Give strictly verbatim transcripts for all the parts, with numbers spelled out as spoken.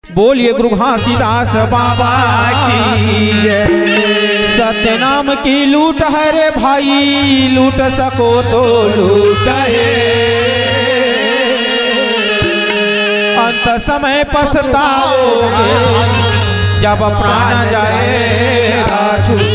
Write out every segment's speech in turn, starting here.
बोलिए गुरु घासीदास बाबा की जय। सतनाम की लूट है रे भाई, लूट सको तो लूट है। अंत समय पछताओगे जब प्राण जाएगा छूट।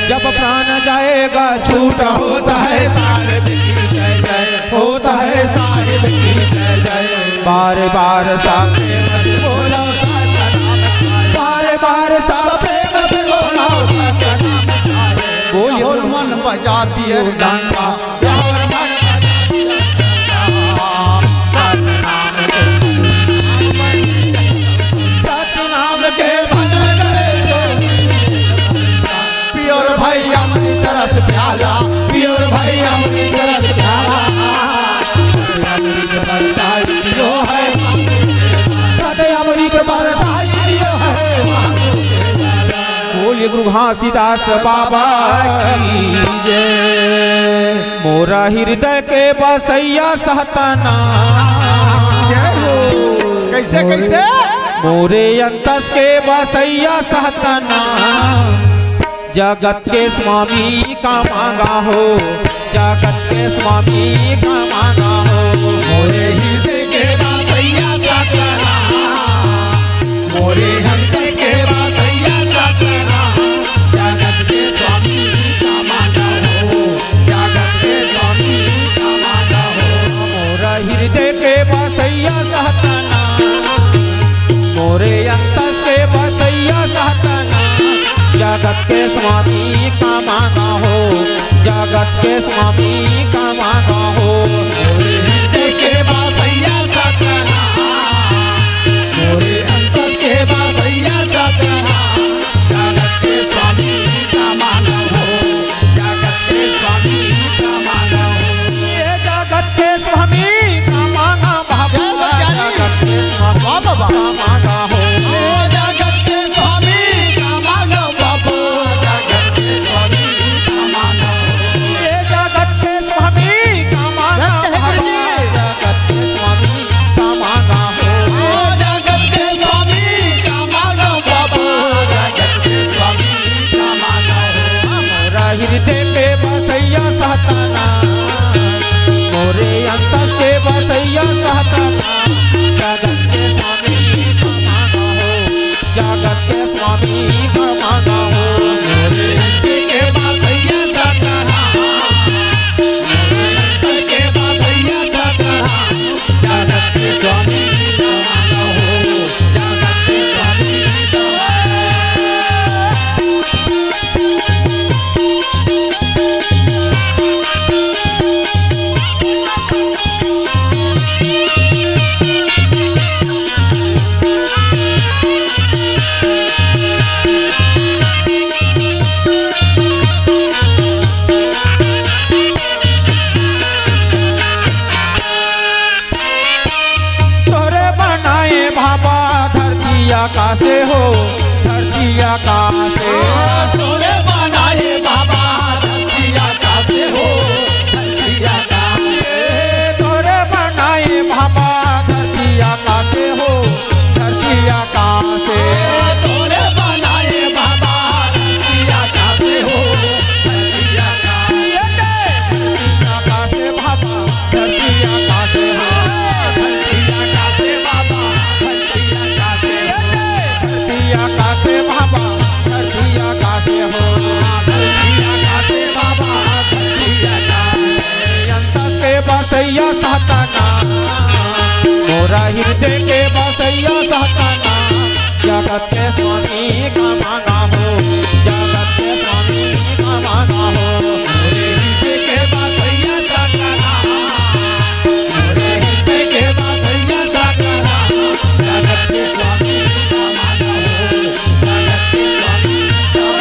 जब प्राण जाएगा छूट होता है साहेब की जय जय, होता है साहेब की जय जय। बार बार सब प्रेम से बोलो सतनाम साहेब। बार बार सब प्रेम से बोलो सतनाम साहेब। बोलिए। मन बजा दिए डंका। सतनाम के भजन करे तो पियोर भाई अमृत रस प्याला, पियोर भाई अमृत रस प्याला। अमृत बरसाई पियो है, सत अमृत बरसाई पियो है। बोलिए गुरु घासीदास बाबा की जय। मोरा हृदय के बसैया सतनाम। जय हो। कैसे, कैसे? मोरे अंतस के बसैया सतनाम। जगत के स्वामी का मांगा हो, जगत के स्वामी का मांगा हो। मोरे हृदय के बसैया सतनाम, मोरे हृदय के बसैया सतनाम, जगत के स्वामी का मांगा हो, जगत के स्वामी का मांगा हो। मोरा हृदय के बसैया सतनाम, मोरे अंतस के बसैया सतनाम, जगत के स्वामी का मांगा हो, जगत के स्वामी का मांगा हो। मोरे हृदय के बसैया सतनाम, मोरे अंतस के बसैया सतनाम, जगत के स्वामी का मांगा हो, जगत के स्वामी का मांगा हो। ये जगत के स्वामी का मांगा बाबा, जय हो जानी। जगत के स्वामी वाह बाबा। का मांगा हो। ओ जगत के स्वामी का मांगा बाबा, जगत के स्वामी का मांगा हो। ये जगत के स्वामी का मांगा सत्य है गुरु जी। बाबा, जगत के स्वामी का मांगा हो। ओ जगत के स्वामी का मांगा बाबा, जगत के स्वामी का मांगा हो। मोरा हृदय के बसैया सतनाम, मोरे अंतस के बसैया सतनाम, जगत के स्वामी का मांगा हो, जगत के स्वामी का मांगा हो। मोरे हृदय के बसैया सतनाम, मोरे हृदय के बसैया सतनाम, जगत के स्वामी का मांगा हो, जगत के स्वामी का। तोरे बनाए बाबा धरती आकाश हो, धरती आकाश। तोरे बनाए बाबा धरती आकाश हो, धरती आकाश। तोरे बनाए बाबा धरती आकाश हो, धरती आकाश। तोरे बनाए बाबा धरती आकाश हो, धरती आकाश। धरती आकाश बाबा, धरती आकाश हो। धरती आकाश बाबा, धरती आकाश हो। धरती आकाश बाबा, धरती आकाश हो। धरती आकाश बाबा, धरती आकाश। अंतस के बसैया सतनाम, मोरा हृदय के बसैया सतनाम, जगत के स्वामी का मांगा हो, जगत के स्वामी का मांगा हो। मोरे हृदय के बसैया सतनाम, मोरे हृदय के बसैया सतनाम, जगत के स्वामी का मांगा हो, जगत के स्वामी का।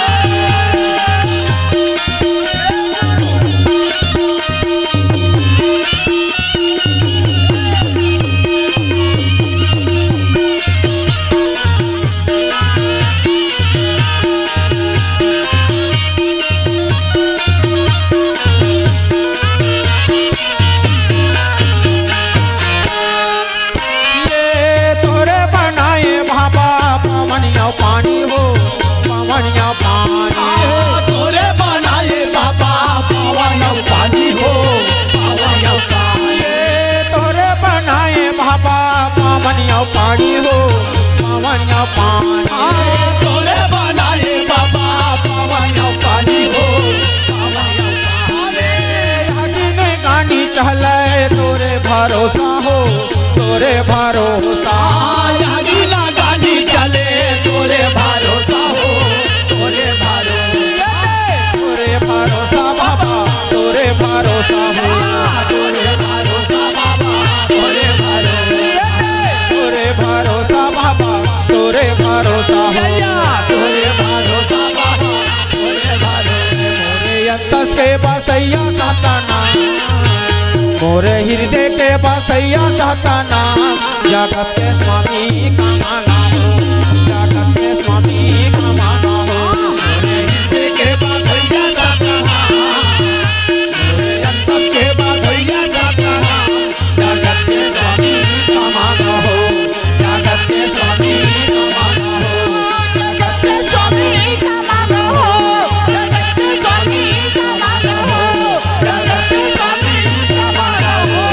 पानी हो, पवन या पानी। तोरे बनाए बाबा पवन पानी हो, पवन पानी। तोरे बनाए बाबा पवन या पानी हो, पवन या पानी। तोरे बनाए बाबा पवन पानी हो, पवन पानी। अगिन गानी चले तोरे भरोसा हो, तोरे भरोसा। अगिन गानी चले तोरे भरोसा हो, तोरे भरोसा। तोरे भरोसा बाबा, तोरे भरोसा हो। तोरे भरोसा बाबा, तोरे भरोसा। तोरे भरोसा बाबा, तोरे भरोसा हो। तोरे भरोसा बाबा, तोरे भरोसा। मोरे अंतस के बसैया सतना, मोरे हृदय के बसैया सतना, जगत के स्वामी कमाना हो, जगत के स्वामी कमाना हो। मोरे हृदय के बसैया सतना, मोरे अंतस के बसैया सतना, जगत के स्वामी कमाना हो, जगत के स्वामी कमाना हो, जगत के स्वामी कमाना हो, जगत के स्वामी कमाना हो, जगत के स्वामी कमाना हो।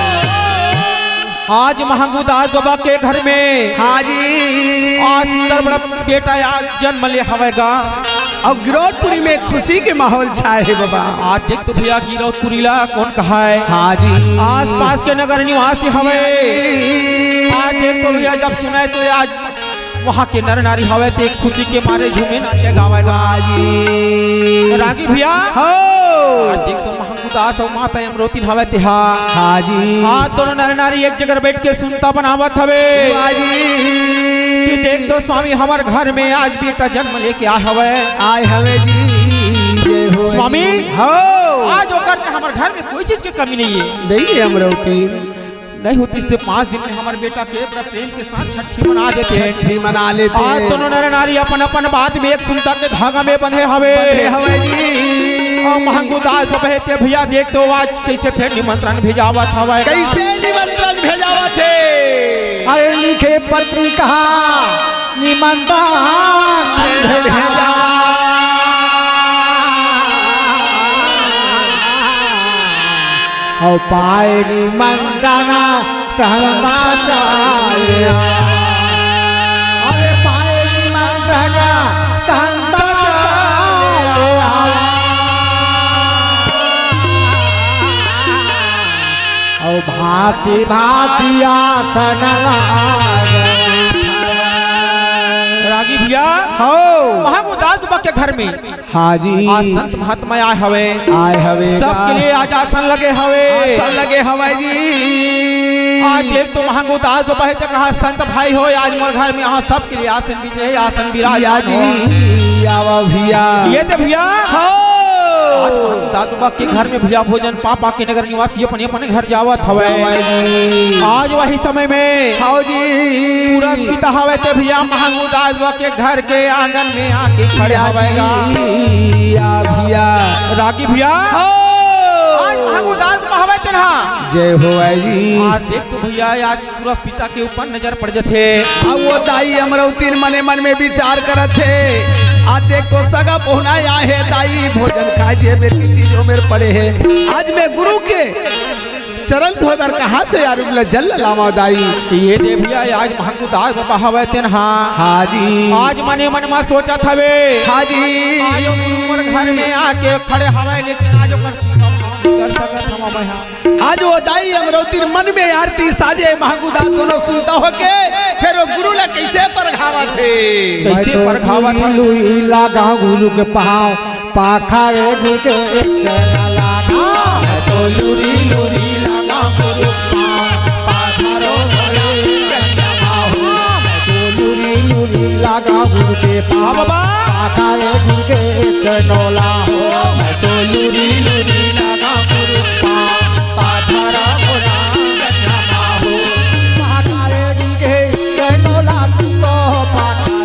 आज महंगू दास बाबा के घर में हाँ जी। आज सुंदर बड़ा बेटा आज जन्म ले हवय गा। अउ गिरौदपुरी में खुशी के माहौल छाए हे बाबा। आज देख तो भैया गिरौदपुरी ला कौन कहाय? हाँ जी। आसपास के नगर निवासी हवय। हाँ जी। आज देख तो भैया जब सुनाय तो आज वहाँ के नर नारी हवय ते खुशी के मारे झूमे नाचे गावे गा। हाँ जी। रागी भैया हो। आज देख तो महंगू दास अउ माता अमरौतिन हवय तेहा। हाँ जी। आज दोनों नर नारी एक जगह बैठ के सुनता बनावत हवे। वाह जी। कि देख तो स्वामी हमर घर में आज बेटा जन्म लेके आय हवय। आय हवे जी, जय हो स्वामी। जी। हो। आज ओकर के हमर घर में कोई चीज के कमी नहीं है। नहीं है अमरौतिन। नहीं होतिस ते पाँच दिन में हमर बेटा के बड़ा प्रेम के साथ छठी मना देते। छठी मना लेते। आज दोनों नर नारी अपन अपन बात में एक सुनता के धागा में बंधे हवे। बंधे हवे जी। अउ महंगू दास बबहे ते भैया देख तो आज कैसे फेर निमंत्रण भेजावत हवे। कैसे निमंत्रण भेजावत हे? अरे लिखे पत्रिका निमंत्रण भेजा। अउ पाए निमंत्रण सहमाचार्य। अरे पाए निमंत्रण सहमाचार्य। अउ भांति भांति आसन लागल। रागी भैया हो। महंगू दास बाबा के घर में हाँ जी। आज संत महात्मा आय हवे। आय हवे सबके गा। लिए आज आसन लगे हवे। आसन लगे हवे जी। आज एक तो महंगू दास बाबा हे ते कहा संत भाई हो, आज मोर घर में यहाँ सबके लिए आसन बिछे हे, आसन या विराजमान हो। जी, आवा भैया। ये ते भैया। हो। आज महंगू दास बाबा के घर में भैया भोजन पा पा के नगर निवासी अपने अपने घर जावत हवे। जावत जी। आज वही समय में हाँ जी। पूरा पिता हवे ते भैया महंगू दास बाबा के घर के आंगन में आके खड़े या हवे गा। जी, या भैया। रागी भैया। हो। आज महंगू दास बाबा हवे तेन हा। जय हो जी। आज देख तो भैया आज पूरा पिता के ऊपर नजर पड़ जथे। अब वो दाई अमरौतिन मने मन में विचार करत हे। आज देख तो सगा पहुना आय हे दाई भोजन खाए जे मेरे की चीजों में पड़े हे। आज मैं गुरु के चरण धोए बर कहाँ से यार उगला जल लावा दाई। ये दे भैया आज महंगू दास बाबा हवे तेन हा। हाँ जी। आज मने मन मा सोचत हवे। हाँ जी। आज गुरु मोर घर में आके खड़े हवे लेकिन आज ओकर सेवा हम कर सकत हवा मैं हा। आज वो दाई अमरौतिन मन में आरती साजे महंगू दास दोनों सुनता होके फिर वो गुरु ला कैसे परघावत हे। कैसे परघावत हे? लुई लागा गुरु के पाँव पाखर गुरु के एक चेहरा लागा। तो लुरी लुरी लागा गुरु पाँव पाखरो भरे गंगा माहू। तो लुरी लुरी लागा गुरु के पाँव बाबा। पाखर गुरु के एक नोला हो। तो लुरी लुरी लागा गुरु पाँव पाखरो भरे गंगा माहू। पाखर गुरु के एक नोला तो पाखर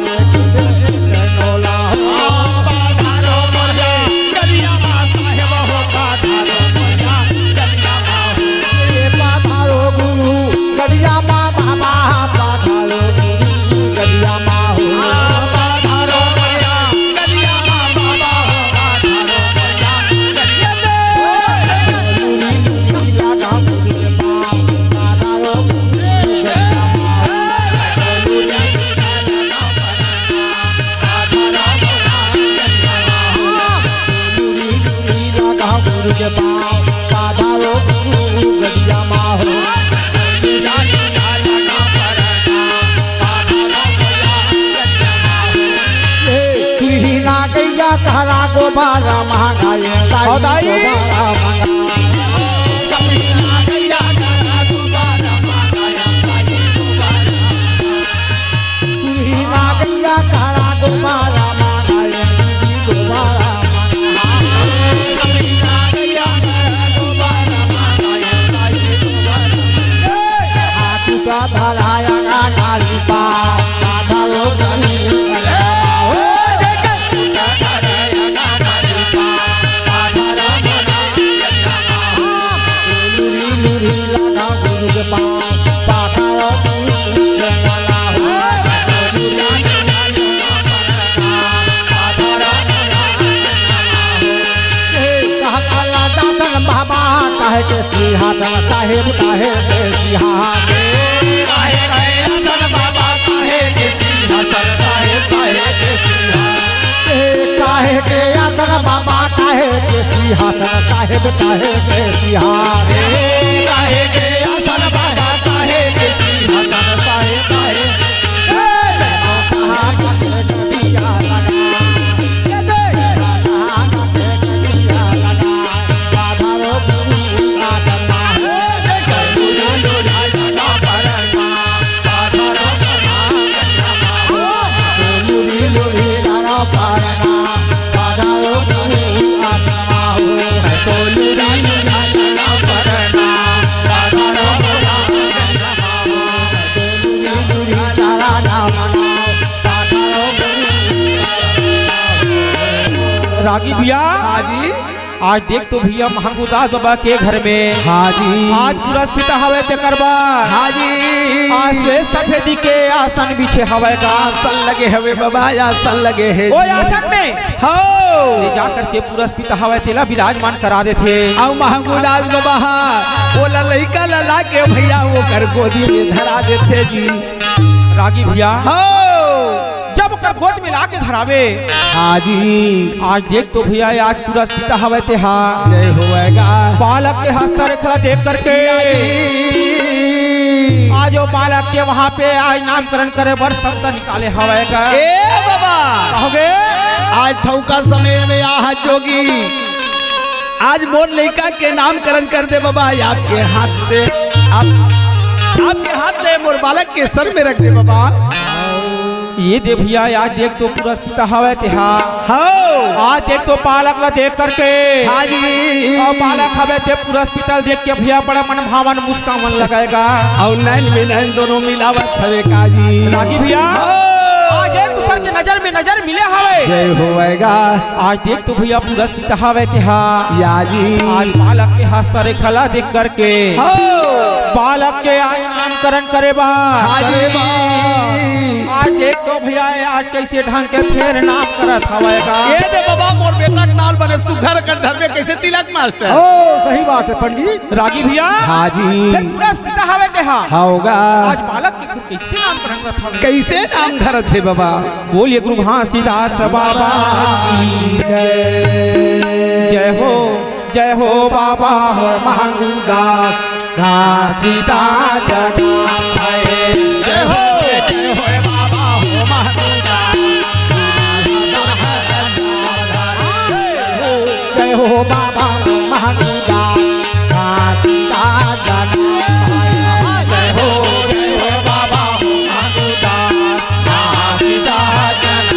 अउ दाई। बाबा कहे के सिंहासन साहेब, कहे के सिंहासन। काहे के आसन बाबा, काहे के सिंहासन साहेब, काहे के सिंहासन। रागी भैया, हाँ जी। आज देख तो भैया महंगू दास बाबा के घर में हाँ जी। आज पुरस्कृत हवे तेकर बर हाँ जी। आज से सफेदी के आसन बिछे हवे का। आसन लगे हवे बाबा, आसन लगे हे ओ जी। आसन में हो। ले जा करके पुरस्कृत हवे तेला विराजमान करा देथे। अउ महंगू दास बाबा हा, ओला लइका ला लाके भैया ओकर गोदी में धरा देथे जी। रागी भैया हो। जब ओकर गोद में लाके धरावे हाँ जी। आज देख तो भैया, आज पुरस्कृत हवे तेहा। जय होएगा। बालक के हस्तरेखा देख करके या जी। आज वो बालक के वहाँ पे आज नामकरण करे बर शब्द निकाले हवे का। ए बाबा। कहोगे? आज ठौका समय में आहा जोगी, आज मोर लइका के नामकरण कर दे बाबा, आपके हाथ से, आप, आपके हाथ ले मोर बालक के सर में रख दे बाबा। ये दे भैया, आज देख तो पुरस्कृत हवे तेहा। हो। आज देख तो बालक ला देख करके। हाँ जी। अउ बालक हवे ते पुरस्कृत देख के भैया बड़ा मन भावन मुस्कान लगाएगा। अउ नैन में नैन दोनों मिलावत हवे का जी। रागी भैया। हो। आज एक दूसर के नजर में नजर मिले हवे। जय होएगा। आज देख तो भैया पुरस्कृत हवे तेहा। या जी। आज बालक के हस्तरेखा ला देख करके। हो। बालक के आज नामकरण करे बा। हाँ जी। आज देख तो भैया, आज कैसे ढंग के फेर नाम करत हवय का। ए दे बाबा, मोर बेटा के नाल बने सुघर कर धरबे कैसे तिलक मास्टर। ओ, सही बात है पंडित। रागी भैया। हाँ जी। फेर पुरस्कृत हवे तेहा। हाँ होगा। आज बालक के खुद कैसे नाम करत हवे? कैसे नाम धरत हे बाबा? बोलिए गुरु घासीदास बाबा की जय। जय हो, जय हो बाबा हो महंगू दास घासीदास जनार्दन। जय हो, जय हो बाबा हो महंगू दास। जय हो बाबा हो महंगू दास घासीदास जनार्दन। जय हो, जय हो बाबा हो महंगू दास घासीदास जनार्दन।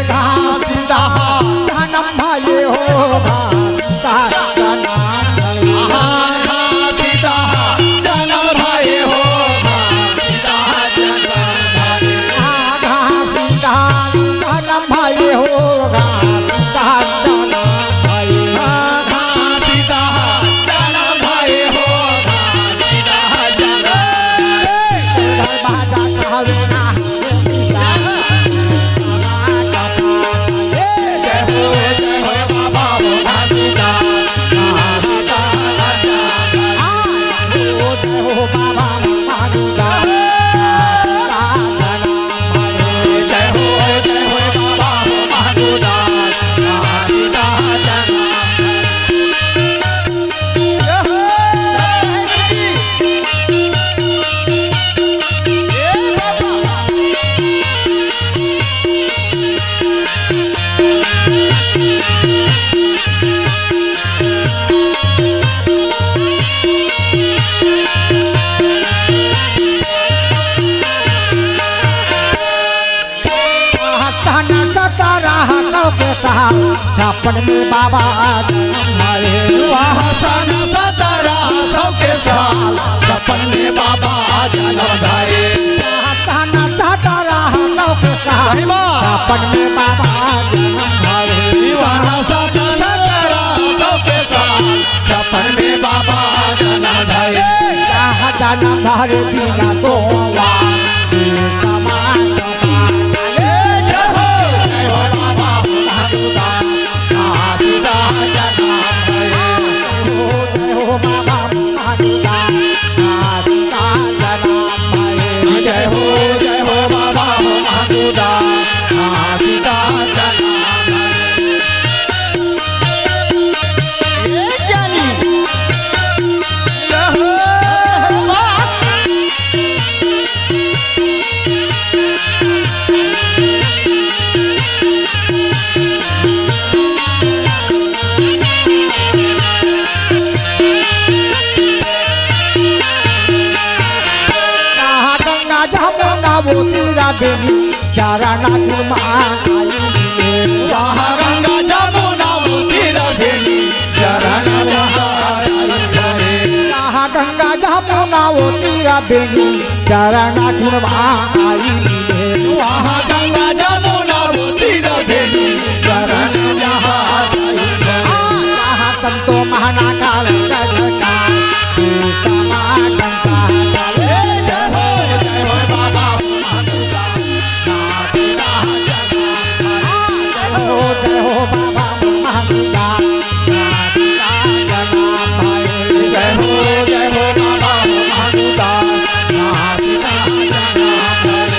घासीदास जन्म भये हो, घासीदास जन्म भये। घासीदास जन्म भये हो, घासीदास जन्म भये। छप्पन में बाबा जन्म धरे। वहाँ सन सतरह सौ के साल, छप्पन में बाबा जन्म धरे। वहाँ सन सतरह सौ के साल, सही बात। छप्पन में बाबा जन्म धरे। वहाँ सन सतरह सौ के साल, छप्पन में बाबा जन्म धरे। जहाँ जन्म धरे बिना सोवा, ये समाज ए, जय हो, जय हो बाबा महादुर्गा, नाथ का जन्म है। जय हो, जय हो बाबा महादुर्गा, नाथ का जन्म है। जय हो, जय हो बाबा महादुर्गा, नाथ का जन्म है। ए जानी। जय हो, बाबा। कहाँ गंगा जमुना वो तीरा बेनी, चरण धूम आई रे। कहाँ गंगा जमुना वो तीरा बेनी, चरण धूम आई रे। कहाँ गंगा जमुना वो तीरा बेनी, चरण धूम आई रे। वहाँ गंगा जमुना वो तीरा बेनी, चरण जहाँ आई रे। हाँ, जहाँ संतो महानाकाल चढ़ता, सीता माँ डंका डाले। जय हो, जय हो बाबा महादुर्गा, नाथ का जन्म है। जय हो, जय हो बाबा महादुर्गा, नाथ का जन्म है। जय हो, जय हो बाबा महादुर्गा, नाथ का जन्म है।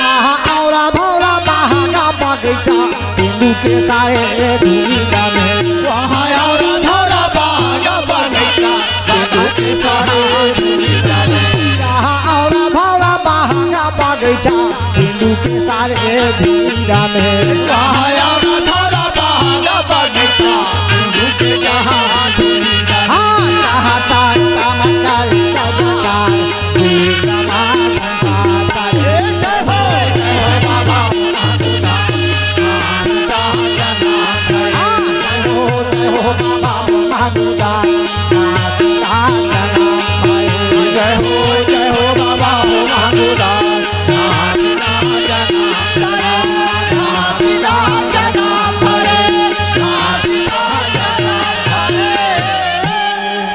आहा, औरा भौरा बहागा बगीचा, तेंदू के सारे धूमिला में। वहाँ औरा भौरा बहागा बगीचा, तेंदू के सारे धूमिला में। जहाँ औरा भौरा बहागा बगीचा, तेंदू के सारे धूमिला में। वहाँ औरा भौरा बहागा बगीचा, तेंदू के जहाँ धूमिला में। हाँ, जहाँ तारा मंडल चमका, धूमिला में।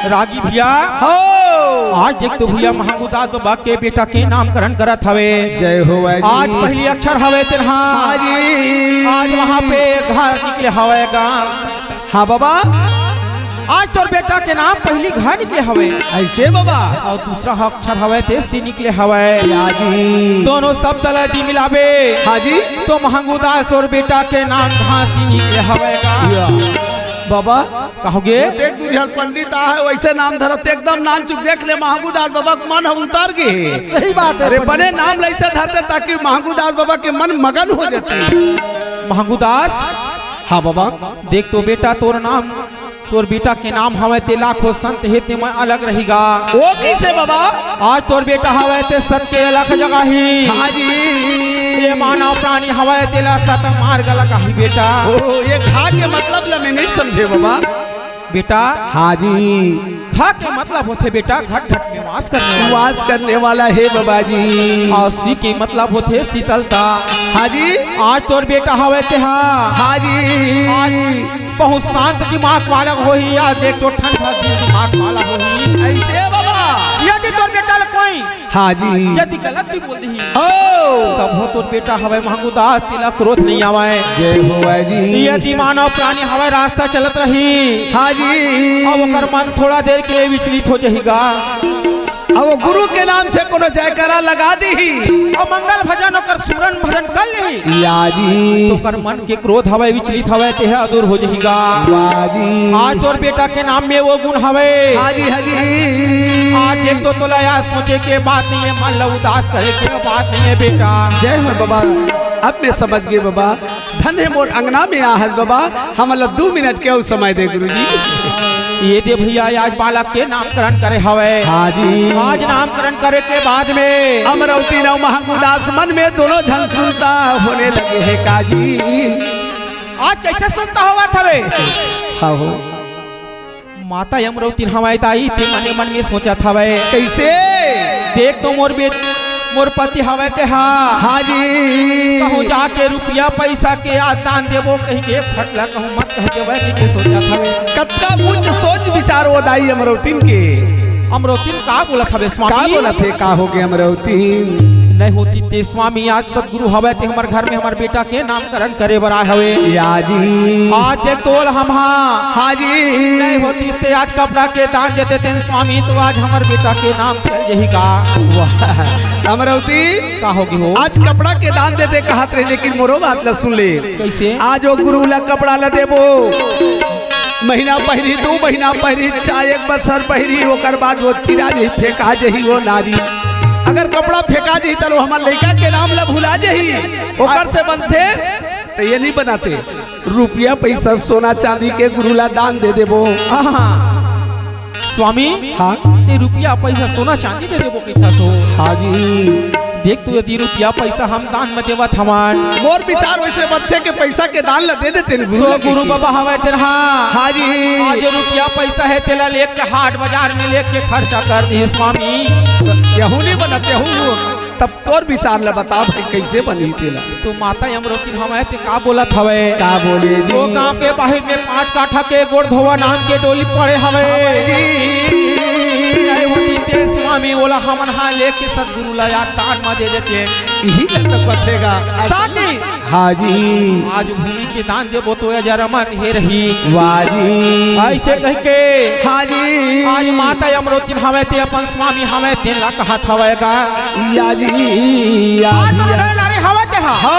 रागी भैया, हो। आज देख तो भैया महंगू दास बाबा के बेटा के नामकरण करत हवे। जय हो भाई जी। आज पहली अक्षर हवे तेरहा। हाँ जी। आज वहाँ पे घ निकले हवे गा। हाँ बाबा। आज तोर बेटा के नाम पहली घ निकले हवे। ऐसे बाबा। और दूसरा अक्षर हवे ते सी निकले हवे। या जी। दोनों शब्द ला यदि मिलाबे। हाँ जी। तो महंगू दास तोर बेटा के नाम घ सी निकले हवे गा। या। बाबा, कहोगे? देख, दुरिहन पंडित आ है, वैसे नाम धरत, एकदम नाम चुक। देख ले, महंगू दास बाबा के मन ह उतार गे हे। सही बात है, अरे, पंडित। बने नाम लैसे धरते, ताकि महंगू दास बाबा के मन मगन हो जाते। महंगू दास? हाँ बाबा। देख तो बेटा, तोर नाम, तोर बेटा के नाम हवे ते लाखों संत हे, ते मैं अलग रहिगा। वो कैसे बाबा? आज तोर बेटा हवे ते सत के अलख जगाही। हाँ जी। ये मानव प्राणी हवे तेला सत मार्ग लगाही बेटा। ओ, ये घ के मतलब ला मैं नहीं समझे बाबा। बेटा। हाँ जी। घ के मतलब होथे बेटा घट घट में वास करने वाला। वास करने वाला हे बाबा जी। और सी के मतलब होथे शीतलता। हाँ जी। आज तोर बेटा हवे तेहा। हाँ जी। आज बहुत शांत दिमाग वाला होही, या देख तो ठंडा दिमाग वाला होही। ऐसे बाबा। यदि तोर बेटा ला कोई हाँ जी। यदि गलत भी बोल दिही, हो। तब हो तोर बेटा हवय महंगू दास, तेला क्रोध नहीं आवय। जय हो भाई जी। यदि मानव प्राणी हवय रास्ता चलत रही, हाँ जी। अब ओकर मन थोड़ा देर के लिए विचलित हो जाहीगा। अउ वो गुरु के नाम से कोनो जयकारा लगा दीही। अउ मंगल भजन ओकर सुमरन भजन कर लेही। या जी। तो ओकर मन के क्रोध हवय, विचलित हवय, तेह दूर हो जही गा। वाह जी। आज तोर बेटा के नाम में वो गुण हवय। हाँ जी, हाँ जी। आज देख तो तोला या सोचे के बात नहीं है, मन ला उदास करे के बात नहीं है बेटा। जय हो बाबा, अब मैं समझ गे बाबा। धन हे मोर अंगना में आहस बाबा, हमन ला दू मिनट के अउ समय दे गुरुजी। ये दे भैया, आज बालक के नामकरण करे हवय। हाँ जी। आज नामकरण करे के बाद में अमरौती नौ महंगुदास मन में दोनों झन सुनता होने लगे हे का जी। आज कैसे सुनता होवत हवे? हाँ हो। माता अमरौती हवय दाई, ते मने मन में सोचत हवय। कैसे? देख तो मोर बेट, मोर पति हवय ते हा। हाँ जी। कहूँ जाके रुपया पैसा के आज दान देबो कहिके फटला कहूँ मत कह देवय कहिके सोचत हवय। कतका ऊंच सोच विचार वो दाई अमरौतीन के। अमरौतीन का बोलत हवे स्वामी? का बोलत हे, का हो गे अमरौतीन? नहीं होती ते स्वामी, आज सतगुरु हवय ते हमर घर में हमर बेटा के नामकरण करे बर आए हवे। या जी। आज देख तोल हम हा। हाँ जी। नहीं होती ते आज कपड़ा के दान देते तेन स्वामी, तो आज हमर बेटा के नाम चल जही का। वाह, अमरौती। का हो गे हो? आज कपड़ा के दान देते कहत रहे, लेकिन मोरो बात ला सुन ले। कैसे? आज वो गुरु ला कपड़ा ला देबो, महीना पहिरी, दू महीना पहिरी, चाहे एक बछर पहिरी, ओकर बाद वो चिरा जही, फेंका जही वो नारी। अगर कपड़ा फेंका जही, त वो हमर लइका के नाम ला भुला जही। ओकर से बनथे, त ये नहीं बनाते। रुपया पैसा सोना चांदी के गुरु ला दान दे देबो। आहा। स्वामी, हाँ? ते रुपया पैसा सोना चांदी दे देबो कहिथस हो। हाँ जी। देख तो यदि रुपया पैसा हम दान में देवत हवन। मोर विचार वैसे बनथे के पैसा के दान ला दे देते न गुरु तो ला गुरु के। बाबा हवय तेन हा। हाँ जी। आज रुपया पैसा हे तेला लेके हाट बाजार में लेके खर्चा कर दे स्वामी। यहू नहीं बनत, यहू। तब तोर विचार ला बता भाई, कैसे बनही तेला? तो माता अमरौती हवय ते का बोलत हवय? का बोले जी? वो गांव के बाहिर में पांच काठा के गोड़ धोवा नाम के डोली पड़े हवय। हाँ भाई जी। जय होती ते स्वामी, ओला हमन हा लेके सतगुरु ला याद दान म दे देते। यही जब तक बचेगा। ताकि हाँ जी। आज भूमि के दान देबो तो अजर अमर हे रही। वाह जी। ऐसे कह के हाँ जी। आज माता अमरौती हवय ते अपन स्वामी हवय तेन ला कहत हवय गा। या जी, या आज जी, तो या। नर नारी हवय ते हा। हो।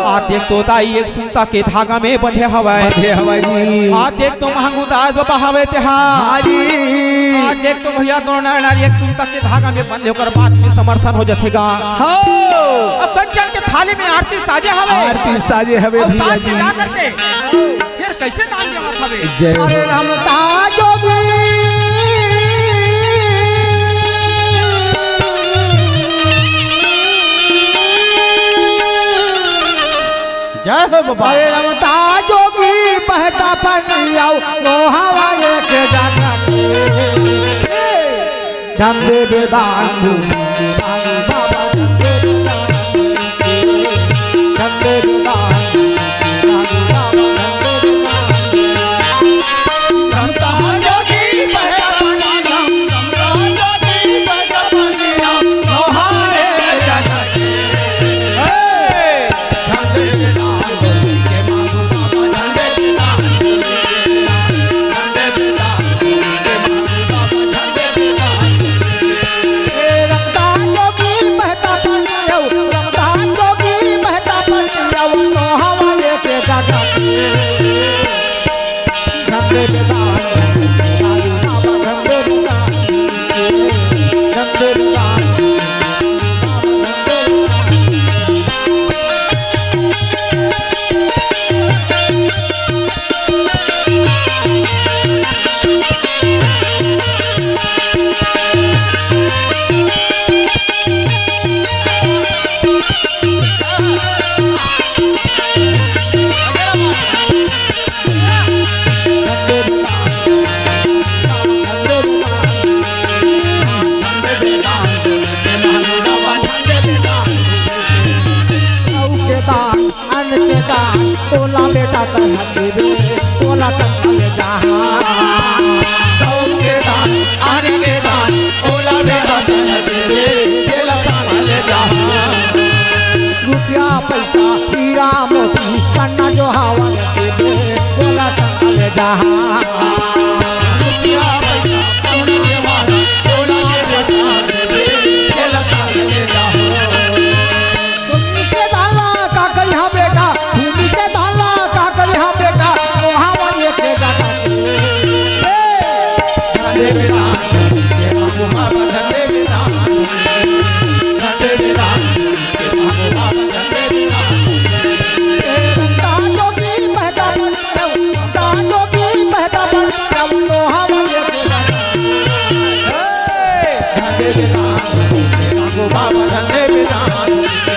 आ देख तो दाई एक सुनता के धागा में बंधे हवय। बंधे हवय जी। आ देख तो महंगू दास बाबा हवय ते हा। हाँ जी। आ देख तो भैया दोनों नर नारी एक सुनता के धागा में बंधे ओकर बात में समर्थन हो जथे गा। हो। अब कंचन के थाली में आरती साजे हवय। आरती साजे हवय अउ भैया साज के जी। जा करके फिर कैसे दान देवत हवे? जय हो। अरे रमता जोगी। जय हो बाबा। अरे रमता जोगी बहता पानी आऊ, नोहावा एक जाना। झंडे बेदान भूमि के दानी बाबा, झंडे बेदान भूमि के, झंडे बेदान भूमि के दानी बाबा, झंडे बेदान भूमि के। रमता जोगी बहता पानी, रमता जोगी बहता पानी, नोहारे जाना। हे! झंडे बेदान भूमि के माधु बाबा, झंडे बेदान भूमि के, झंडे बेदान भूमि के माधु बाबा, झंडे बेदान भूमि के। ए रमता जोगी बहता पानी आऊ, रमता जोगी बहता पानी आऊ, नोहावा लेके जाता। झंडे बेदान, बाबा झंडे बेदान, झंडे बेदान। अन्न के दान, ओला बेटा तन देबे, ओला तन ले जहा। अन्न के दान, अन्न के दान, ओला बेटा तन देबे, ओला तन ले जहा। रुपया पैसा, हीरा मोती, कन्ना जो हवा देबे, ओला तन ले जहा। रुपया पैसा, सोना के वाला, ओला बेटा बाबा धन देवे दान।